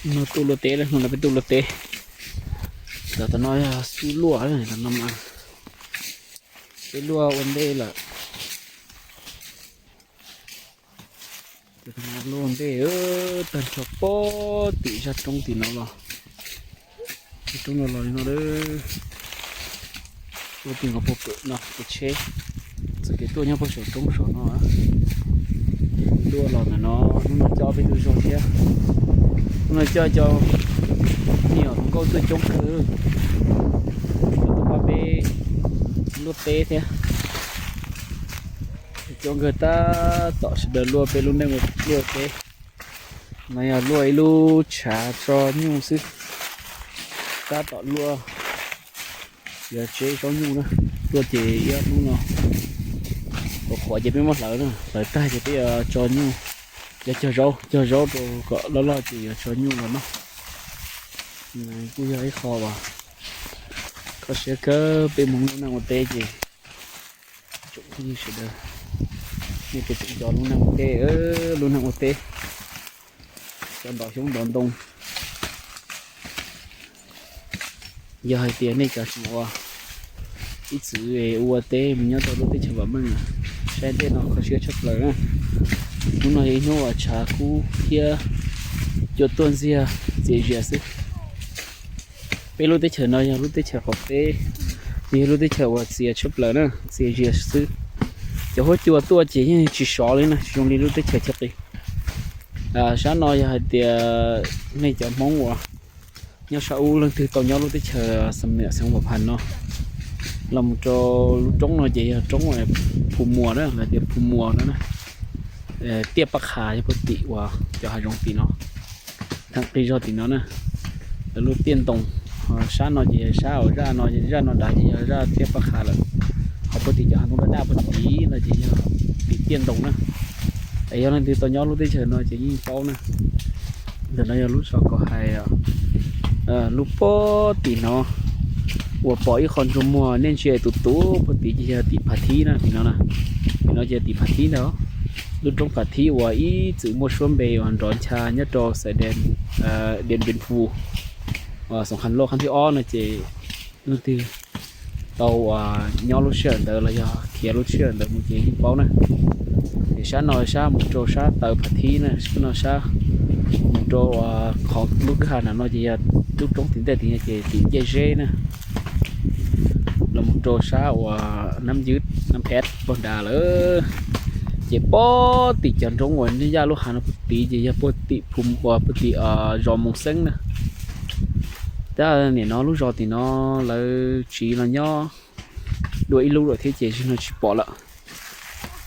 No tuaj luaj teb, no peb tuaj luaj teb. Tam no yog xub luaj, tam no mas peb luaj ua ntej lawm. Luaj ntej tag nrho pem tim zaj roob tim no los, zaj roob no los li no. Tuaj tim nkaus puag pem no pem tsheb, txoj kev tuaj nyob puag saum roob saum no. Luaj los ntawm no, hnub no coj peb tus zog thiab. Hnub no coj cov me nyuam hluas nkauj tuaj coob kawg, tuaj pab peb luaj teb thiab. Coob kawg, tab tom sawv daws luaj peb lub neej luaj teb. No yog luaj ib lub tshav tso nyuj xwb, tab tom luaj, yuav tseb zaub nyuj na. Luaj ces ib ob hnub no, qhuav qhuav ces peb muab hlawv na, hlawv tag ces peb yuav tso nyuj, yuav cog zaub, cog zaub rau kom loj loj ces yuav tso nyuj los noj. Kuj yog ib qho uas kho siab kawg, peb Hmoob lub neej ua teb ces tsoom phooj ywg sawv daws, nej puas tseem nco lub neej ua teb, lub neej ua teb, cov ntov xyoob ntov ntoo. Yog hais tias nej cov tseem ua ib txwm ua teb mus nyob rau lub teb chaws vam meej, saib tej no kho siab tshaj plaws na. Hnub no yog ib hnub uas tshav kub thiab cua tuaj ntxiag txias zias xwb. Peb lub teb chaws no yog lub teb chaws qaum teb, yog lub teb chaws uas txias tshaj plaws na, txias zias xwb. Cov huab cua tuaj ces yeej tsis sov li na, tsis zoo li lub teb chaws chaw qis. Sab no yog hais tias nej cov Hmoob uas nyob sab ub leej twg tau nyob lub teb chaws Xam Niam Xeev Pam Phas no, los mus rau lub roob no ces yog roob Phu Muas na, lawv tias Phu Muas no na. Tiaj Paj Qha yog puag tim uas cov hav zoov tim no, theem qis zog tim no na. Lawv lub tiaj ntoo, sab no ces sab uas zaj no, zaj no nrad ces yog zaj Tiaj Paj Qha lawm. Ho puag tim cov hav ntoo daj daj puag tim no ces yog tim tiaj ntoo na. Es yog leej twg tau nyob lub teb chaws no ces yeej paub na. Ntawm no yog lub zos Kaus Hais, lub puag tim no uas pom ib qho ntsuag muag nej ntsia tus tus puag tim ces yog tim Phav Thib na, tim no na. Tim no ces tim Phav Thib ntag. Lub roob Phav Thib uas ib txwm muaj suab npe uas nrov ncha nyob rau xais Des, Des Npes Phu, Xoom Khas Lauj qab thib ob no ces leej twg tau nyob lub sij hawm ntawd los yog khiav lub sij hawm ntawd mus ces yeej paub na. Ces sab no sab mus rau sab taw Phav Thib na, sab no sab mus rau qhov lub kwj ha na no ces yog lub roob tim ntej tim no ces tim Ncej Zeb na. Los mus rau sab uas Nab Ywb, Nab Pheb puag nrad lawm. Ces puag tim cov nroob uas nyob yaj lub hav no puag tid ces yog puag tim Phu, uas puag tim zos Moos Xeeb na. Tab nim no lub zos tim no lawv tsiv los nyob dua ib lub lawm thiab ces zaum no tsis pom lawm,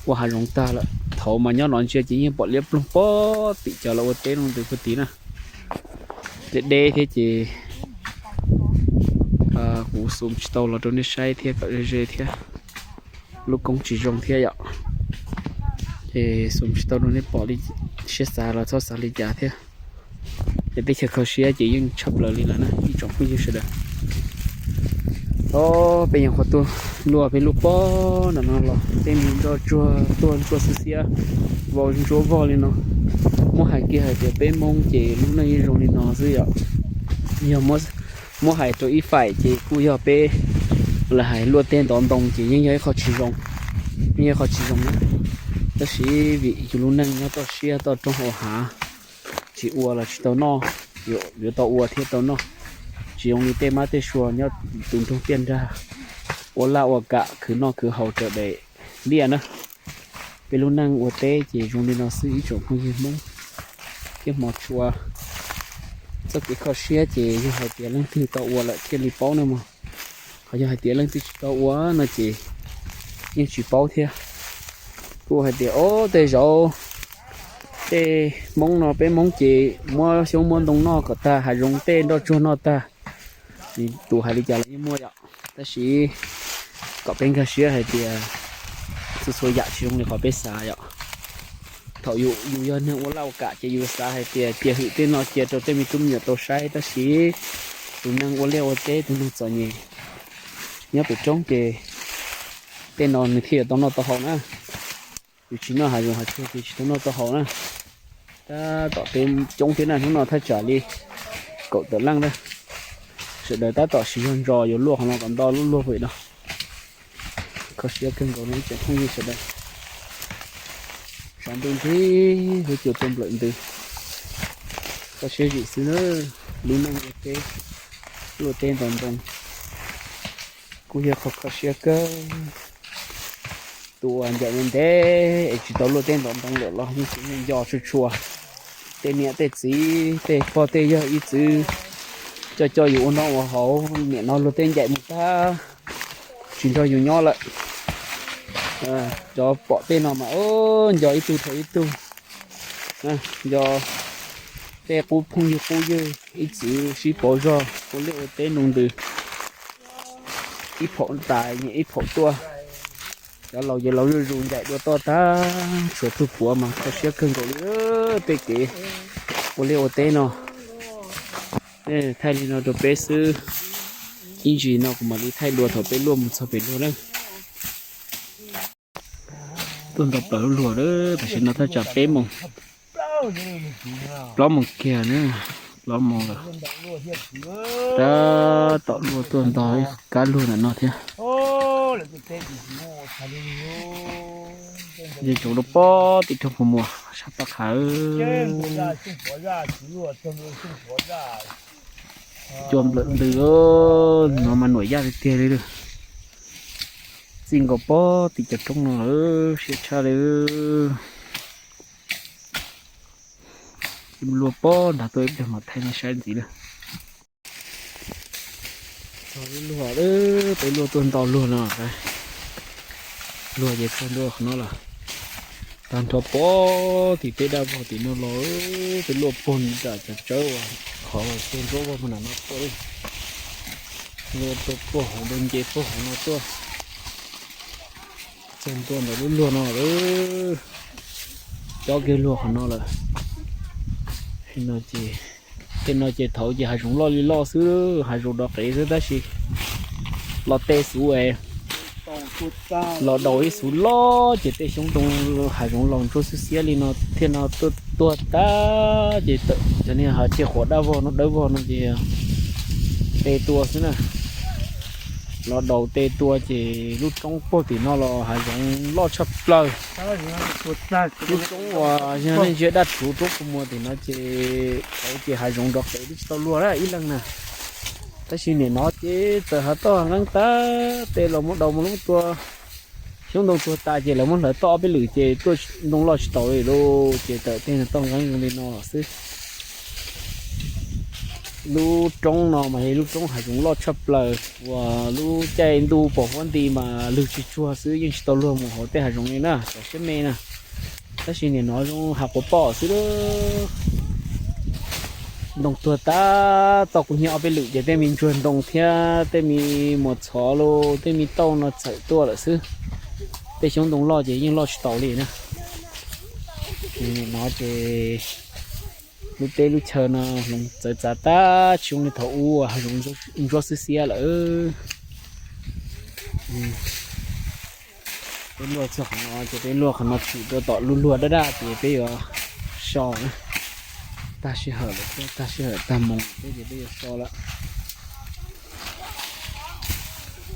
ua hav zoov tag lawm. Thaum mas nyob no ntsia ces yeej pom liab ploog puag tim cov lawv ua teb no ntws puag tid na. Deb deb thiab ces kuv xum tsis tau los rau nej saib thiab kom ze ze thiab, lub koob tsis zoo thiab yom. Ces xum tsis tau rau nej pom li, siab xav los txhob xav li cas thiab. Ces teb chaws kho siab ces yeej tshaj plaws li lawm na ib tsoom phooj ywg sawv daws. Os, peb nyuam qhuav tuaj luaj peb lub pob nram no los tej me nroj tsuag tuaj ntsuab xiab xiab, vau ntsuab vog li no. Muab hais kiag hais tias peb Hmoob ces lub neej yeej zoo li no xwb yom. Yog muab hais rau ib faim ces kuj yog peb lawv hais luaj teb ntov ntoo ces yeej yog ib qho tsis zoo, yeej yog ib qho tsis zoo na. Tab sis vim yus lub neej nyob toj siab toj roob hauv hav, tsis ua los tsis tau noj, yuav tau ua thiaj tau noj. Tsis zoo li tej mab tej sua nyob tus nroog tiaj nrag, ua laj ua kam khwv noj khwv haus raws daim liaj na. Peb lub neej ua teb ces zoo li no xwb ib tsoom phooj ywg Hmoob thiab hmov tshua. Txoj kev kho siab ces yog hais tias leej twg tau ua lawm thiaj li paub na mog. Qhov yog hais tias leej twg tsis tau ua no ces yeej tsis paub thiab. Kuj hais tias ob tej zaum tej Hmoob no peb Hmoob ces muab xyoob muab ntoo noj kom tag, hav zoov tej nroj tsuag noj tag, tus hais li cas los yeej muaj yom. Tab sis kom peb nkag siab hais tias txhua txhua yam tsis zoo li qhov peb xav yom. Thaum yus yog neeg ua laj ua kam ces yus xav hais tias cia hwm tej no cia rau tej me tub me nyuam tau saib, tab sis tus neeg ua liaj ua teb tus neeg txom nyem nyob pem roob ces tej no nws thiaj yuav tau noj tau haus na. Yus tsis noj hav zoov hav tsuag ces tsis tau noj tau haus na. Tab tom teb coob thiab na, hnub no thaj tsam li kaum tawm leej na. Sawv daws tab tom siv zog ntso yuav luaj qhov no kom nto lub luag pem no. Kho siab kawg nkaus no ib tsoom phooj ywg sawv daws. Tshav ntuj nti, huab cua tuaj nplawm ntws. Kho siab zim xwb na, lub neej ua teb, luaj teb ntov ntoo kuj yog qhov kho siab kawg. Tus uas ncaim ntev es tsis tau luaj teb ntov ntoo lawm los yeej tseem nco tshua tshua. Tej niam tej txiv tej pog tej yawg ib txwm coj coj yus ua noj ua haus, nim no luag tej ncaim mus tag tsis nrog yus nyob lawm. Cov pom tej no mas nco ib tug dhau ib tug. Nco tej qub phooj ywg qub ywg ib txwm sib pauv zog ua liaj ua teb nroo ntws, ib phaum tas nyias ib phaum tuaj. Cov laus ces laus zuj zus ncaim dua toj tag, tshuav tug puav mas kho siab kawg nkaus li. Tej kev ua liaj ua teb no, thaij li no rau peb xwb. Ib ntsis no kuv mam li thaij dua thaum peb luaj mus txog pem luag na. Tuaj nto plaws lub luag lawm, tam sim no thaj tsam peb moos, plaub moos kiag na, plaub moos lawm. Tab tom luaj tuaj nto ib kab luag ntawm no thiab. Ces tsoov rau pob tim roob Phu Muas sab Paj Qhav. Cua nplawm ntws, no mas nuam yaj tiag tiag li lawm. Txij nkaus pob tim cov roob no lawm, siab tshaj li. Luaj pob nrad tuaj ib pliag mam thaij nej saib ntxiv na. Txog lub luag, peb luaj tuaj nto luag no, luag ces txog ntua qhov no lawm. Tag nrho pob tim peb dab vog tim no los, peb luaj puag nram cov tsawb uas qhov uas tuaj nruab vog puag nram no tuaj, luaj tuaj puag hauv nce puag hauv no tuaj. Txog ntua ntawm lub luag no lawm, cob kiag luag qhov no lawm. No ces, tej no ces thaum ces hav zoov loj li loj xwb, hav zoov dov qev xwb tab sis los tej xuv es los daus ib xuv loj ces tej xyoob ntoo hav zoov laus ntsuab xiab xiab li no thiaj no tuaj tuag tag ces cov niag hav ciaj quav dab vog no dawb vog no ces tej tua xwb na. Los daus tej tua ces lub roob puag tim no los hav zoov loj tshaj plaws. Lub roob uas yog nej ntsia dab rhuv roob Phu Muas tim no ces thaum ces hav zoov nrov qev twb tsis tau luag ib leeg na. Tab sis nim no ces txawm hav toj nqeeb tag, tej los muab daus mus lub tua, xyoob ntoo tuag tas ces lawv muab hlawv toj ob peb lwm ces tuaj ntoo loj tsis taus li lauj, ces tawm tej toj nqeeb zoo li no xwb. Lub roob no mas yog lub roob hav zoov loj tshaj plaws uas lub caij ntuj pom huab nti mas lwg tsis tsuag xwb yeej tsis tau luag mus hauv tej hav zoov li na, xyov siab me na. Tab sis nim no zoo hav quav poj xwb. Ntoo tuag tas toj kub hnyiab ob peb lwm ces tej me ntsuag ntoo thiab tej me muas txhov los tej me tauj no txawm tuaj lawm xwb. Tej xyoob ntoo loj ces yeej loj tsis taus li na. Nim no ces lub teb lub chaw no hloov txawv txav tag tsis zoo li thaum ub hav zoov ntsuab xiab xiab lawm. Peb luaj txog qhov no ces peb luaj qhov no tshwm rau tom lub luag dab dab ces peb yuav so na. Tag sij hawm lawm thiab, tag sij hawm tag moos thiab ces peb yuav so lawm.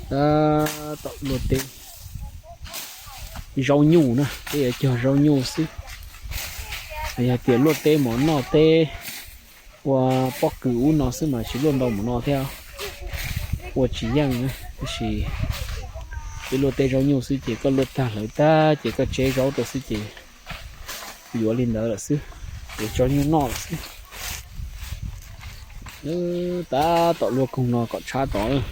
Tab tom luaj teb zaub nyuj na, peb yuav cog zaub nyuj xwb. Yog tias luaj teb mov noj teb ua pob kws ub no xwb mas tsis luaj ntau mus no thiab, ua tsis yeej na. Tab sis peb luaj teb zaub nyuj xwb ces koj luaj tag hlawv tag ces koj tseb zaub rau xwb ces yuav li ntawd lawm xwb, yuav tso nyuj noj lawm xwb. Tab tom luaj koog no kom tshab tod,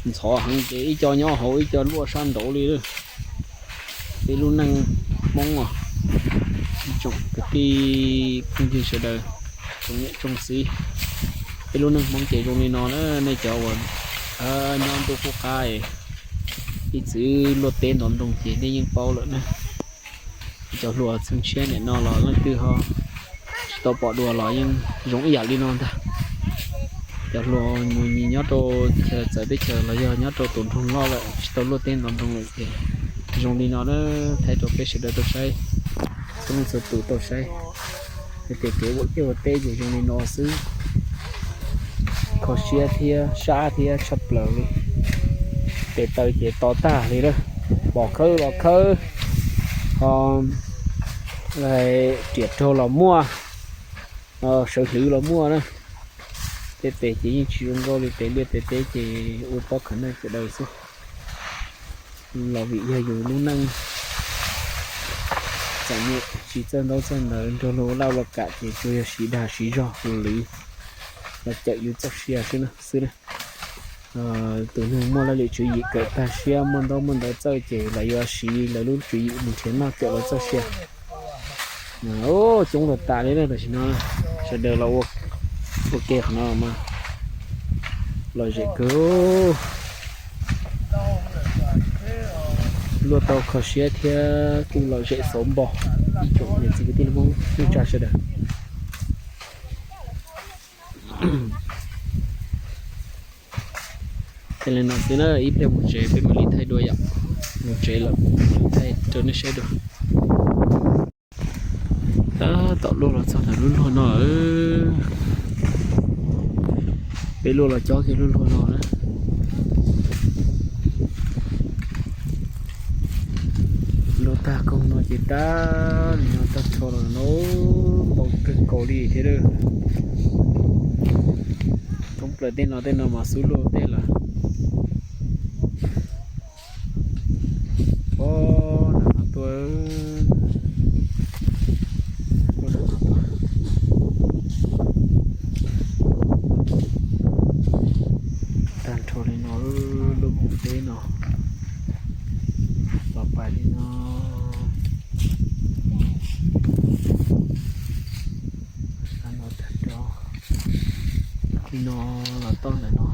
ntxhov heev ces ib co nyob hauv ib co luaj sab nraud li. Peb lub neej Hmoob os, ib tsoom kwv tij phooj ywg sawv daws, tsoom niam tsoom txiv, peb lub neej Hmoob ces zoo li no na. Nej cov uas nyob ntuj qub qab ib txwm luaj teb ntov ntoo ces nej yeej paub lawm na. Cov hluas txheej tshiab nim no los leej twg ho tsis tau pom dua los yeej zoo ib yam li no ntag. Cov hluas mus nyob rau chaw txawv teb chaws los yog nyob rau tus nroog loj lawm tsis tau luaj teb ntov ntoo lawm ces zoo li no na, thaij rau peb sawv daws tau saib, txhua leej txhua tus tau saib. Hais tias kev ua liaj ua teb ces zoo li no xwb, kho siab thiab sab thiab tshaj plaws li. Tes taw ces to tag li lawm, pom khawb los khawb, ho riam raug los muaj, sawv hlwv los muaj na. Tej tes ces yeej tsis zoo nkauj li, tes liaj tes teb ces ua pob khav naj sawv daws xwb. Los vim yog yus lub neej txom nyem, tsis txawj ntaub txawj ntawv, nrog luag ua laj ua kam ces tsuas yog siv dag siv zog hlwv los cawm yus txoj sia xwb na, xwb na. Tus neeg muaj laj lim tswv yim kawm tag siab, muaj ntaub muaj ntawv txawj ces lawv yuav siv lawv lub tswv yim mus nrhiav noj cawm lawv txoj sia. Coob los tas li na, tam sim no sawv daws los ua ke qhov no mas lom zem kawg. Luaj tau kho siab thiab kuj lom zem xauv npo ib tsoom niam txiv kwv tij neej tsa sawv daws. Ces li no xwb na, ib pliag mus tsev peb mam li thaij dua yom. Mus tsev lawm mam li thaij rau nej saib dua. Tab tom luaj los txog ntawm lub luag no. Peb luaj los cob kiag lub luag no na. Luaj tag koog no ces tag li no, tag nrho los no, npau kawg nkaus li thiab. Thoob plaws tej no, tej no mas xub luaj tej lawm. Pob nram no tuaj, tag nrho li no, lub pob teb no los pais li no. Li no los toj ntawm no,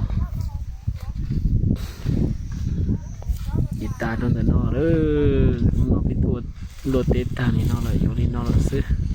ces tas rau ntawm no lawm. Hnub no peb tuaj luaj teb tag li no lawm, yuav li no lawm xwb.